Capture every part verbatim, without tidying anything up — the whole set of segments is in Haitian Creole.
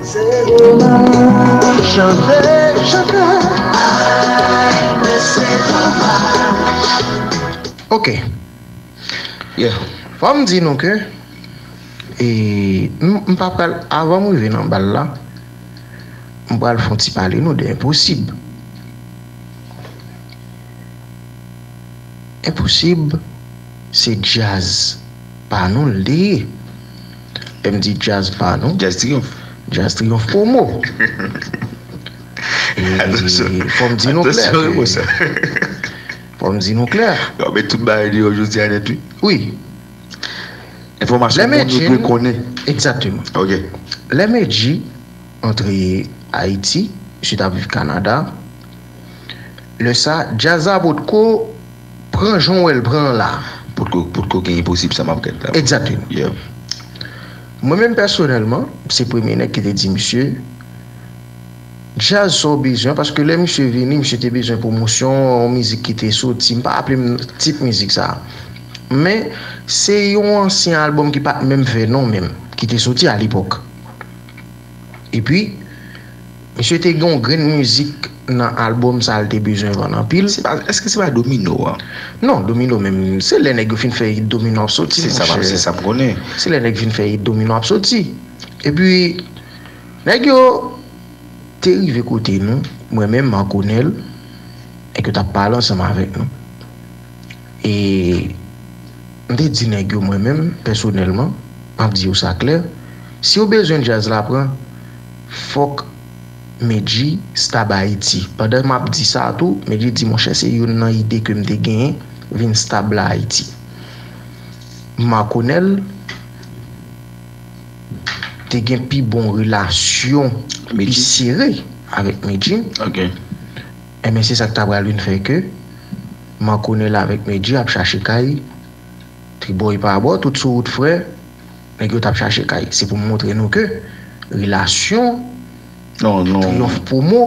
Se domaj, chante, chante. Ay, men se domaj. Ok. Yeah. Fò m di nou ke, e, m, m pa pral, avan m rive nan bal la, m pral fè yon ti pale nou de Enposib. Enposib, se djaz pa nou l te ye. Lè m di djaz pa nou, Djaz Triyonf. Djaz Triyonf Promo. E, fò m di nou klè ke, fò m di nou klè. Yo met tout bagay deyò jodi a nèt, wi. Wi. Enfòmasyon moun yo dwe konnen. Egzakteman. Ok. Lè Medjy antre Ayiti, misye t ap viv Kanada. Lè sa, djaz la potko pran jan w wè l pran la. Potko, potko gen Enposib sa m ap gad la. Egzakteman. Yeah. Mwen menm pèsonèlman, se premye nèg ki te di misye, djaz sa w bezwen, paske lè misye vini, misye te bezwen pwomosyon, yon mizik ki te soti, m pa raple m tit mizik sa. Men, se yon ansyen albòm ki pa t menm fè non menm, ki te soti alepòk. Epi, misye te gen yon grenn mizik nan albòm sa l te bezwen vann anpil. Se pa, èske se pa Domino a? Non, Domino menm, se lè nèg yo fin fè hit Domino ap soti, monchè. Se sa m konnen. Se lè nèg fin fè hit Domino ap soti. Epi, nèg yo te rive kote nou, mwen menm, Marconel, nèg yo t ap pale ansanm avèk nou. E m te di nèg yo, mwen menm, pèsonèlman, m ap di yo sa klè, si yo bezwen djaz la pran, fòk Medjy stab Ayiti. Pandan m ap di sa tou, Medjy di, monchè, se youn nan ide ke m te genyen, vin stab la Ayiti. Marconel te gen pi bon relasyon, pi sere avèk Medjy. Ok. Enben, se sa k ta pral vin fè ke Marconel avèk Medjy ap chache kay, tribò e pabò, tout sou wout frè, nèg yo t ap chache kay. Se pou m montre nou ke relasyon Triyonf Promo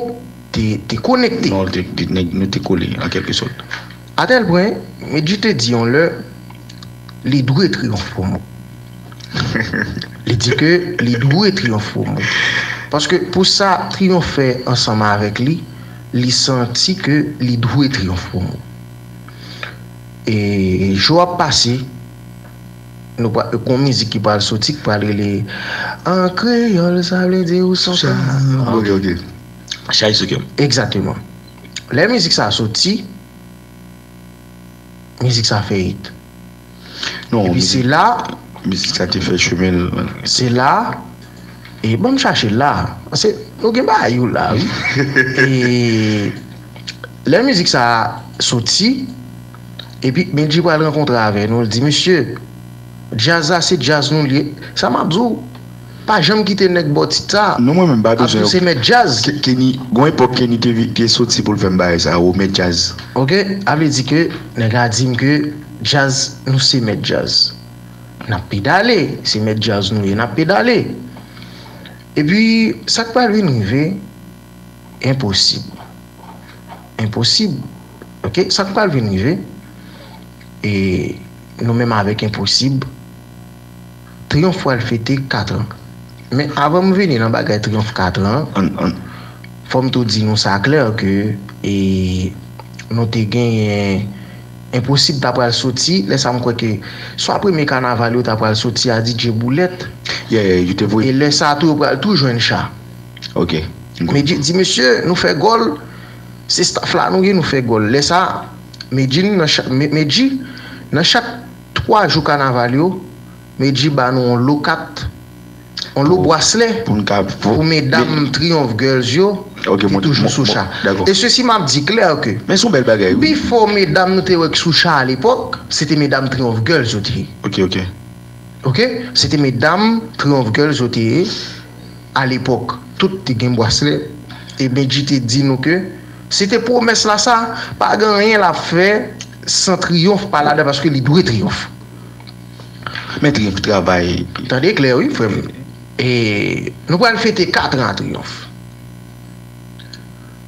te, te konekte. Non, te, te, nèg, nou te kole, an kèlke sòt. Atèl pwen, Medjy te di yon lè, li dwe Triyonf Promo. Li di ke li dwe Triyonf Promo. Paske pou sa Triyonf fè ansanm avèk li, li santi ke li dwe Triyonf Promo. E jou ap pase, nou pral, gon mizik ki pral soti, ki pral rele An Kreyòl, sa vle di ou s on chay. Ok, ok. Chay sou kè m. Egzakteman. Lè mizik sa soti, mizik sa fè hit. Non, epi se la, mizik sa te fè chemen l. Se la, e ban m chache l la. Paske nou gen bagay yo la, wi. E lè mizik sa soti, epi Medjy pral rankontre avè nou, l di, mesye, djaz la se djaz nou l ye. Sa m ap di w, pa janm kite nèg ba w tit sa. Non, mwen menm pa bezwen. Abdou se mèt djaz. Ke-, Kenny, gon epòk Kenny te vi-, te soti pou l fè m bagay sa, ou mèt djaz. Ok, a vle di ke nèg la di m ke djaz, nou se mèt djaz. N ap pedale, se mèt djaz nou ye, n ap pedale. Epi, sa k pral vin rive, Enposib. Enposib. Ok, sa k pral vin rive, e nou menm avèk Enposib, Triyonf pral fete kat an. Men avan m vini nan bagay Triyonf kat an, fò m tou di nou sa klè ke, e, nou te genyen Enposib ta pral soti, lè sa m kwè ke swa premye kanaval yo ta pral soti a D J Boulèt. Yeah, yeah, yo te voye. E lè sa tou yo pral tou jwenn cha. Ok. Medjy di, mesye, nou fè gòl, se staff la nou ye, nou fè gòl. Lè sa, Medjy nan cha-, Me-, Medjy, nan chak twa jou kanaval yo, Medjy ba nou yon lo kat, yon lo bwaslè pou medam Triyonf Girls yo ki toujou sou cha. E sesi m ap di klè ke before medam nou te wè k sou cha alepòk, se te medam Triyonf Girls yo te ye. Ok, ok. Ok? Se te medam Triyonf Girls yo te ye alepòk. Tout te gen bwaslè. E Medjy te di nou ke se te pwomès la sa, pa gen anyen l ap fè san Triyonf pa ladan paske li dwe Triyonf. Men Triyonf travay. Tande klè wi, frè m. E nou pral fete kat an a Triyonf.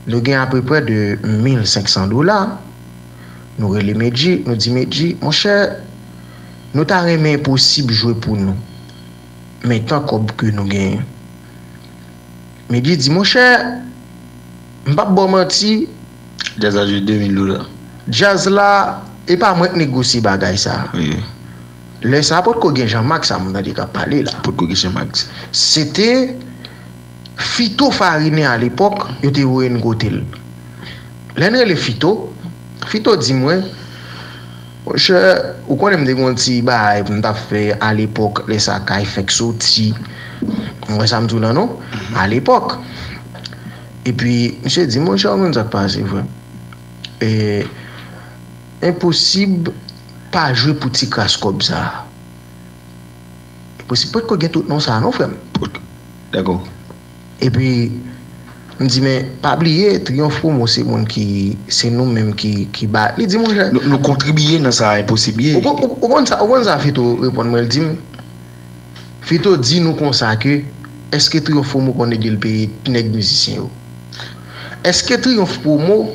Nou gen apeprè de mil senk san dola. Nou rele Medjy, nou di Medjy, monchè, nou ta renmen Enposib jwe pou nou. Men tan kòb ke nou genyen. Medjy di, monchè, m p ap ba w manti, Djaz la jwe de mil dola. Djaz la, e pa mwen k negosye bagay sa. Wi. Lè sa a, potko gen Jean Max sa m tande k ap pale la. Potko gen Jean Max. Se te Fito Farine alepòk, yo te voye n kote l. Lè n rele Fito, Fito di mwen, monchè, ou konnen m te gen yon ti bagay pou m t ap fè alepòk, lè sa kay fenk soti. Ou wè sa m di w lan non? Alepòk. Epi, misye di, monchè, ou konn sa k pase, frè m? E, enposib pa jwe pou ti kras kòb sa a. Enposib potko gen tout non sa a non, frè m. Dakò. Epi, m di, men pa bliye, Triyonf Promo se moun ki, se nou menm ki, ki ba. Li di, monchè, Nou, nou kontribiye nan sa, enposib ye. Ou kon- ou- ou konn sa, ou konn sa Fito reponn mwen, li di m, Fito di nou konsa ke, èske Triyonf Promo konn ede l peye nèg mizisyen yo? Èske Triyonf Promo,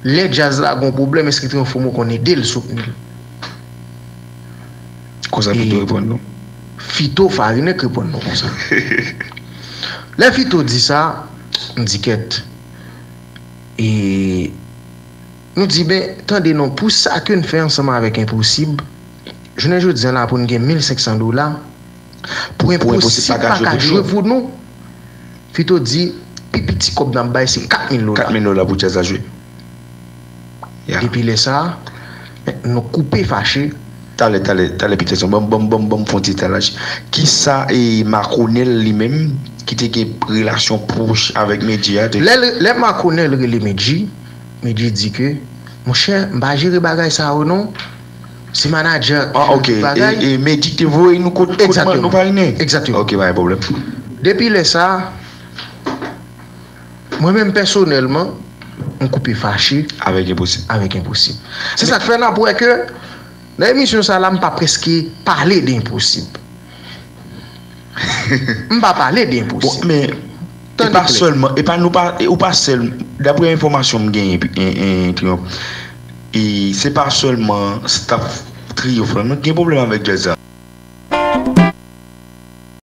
lè djaz la gon pwoblèm, èske Triyonf Promo konn ede l soutni l? Konsa Fito reponn nou. Fito Farine k reponn nou konsa. Lè Fito di sa, m di kèt. E nou di, ben, tande non, pou sa ke n fè ansanm avèk Enposib, jounen jodi a la pou n gen mil senk san dola, pou Enposib pa ka jwe pou nou. Fito di, pi piti kòb n ap bay se kat mil dola. Kat mil dola pou djaz la jwe. Ya. Depi lè sa a, nou koupe fache. Talè, talè, talè, Peterson, ban m, ban m, ban m, ban m fè yon ti etalaj. Kisa e Makonèl li menm, ki te gen relasyon pwòch avèk Medjy a, te Lè, lè Makonèl rele Medjy, Medjy di ke, monchè, m pa jere bagay sa yo non. Se manadjè Ah, ok. bagay. E, e Medjy te voye nou kot, kot Egzakteman. Nou pa rine. Egzakteman. Ok, pa gen pwoblèm. Depi lè sa a, mwen menm pèsonèlman, m koupe fache Avèk Enposib. Avèk Enposib. Se sa k fè n ap wè ke nan emisyon sa la, m pa prèske pale de Enposib. M pa pale de Bon, Enposib. men e pa sèlman, e pa nou pa, e ou pa sèl, daprè enfòmasyon m genyen, pi- en, en, Triyonf, e se pa sèlman staff Triyonf lan, non, gen pwoblèm avèk djaz la.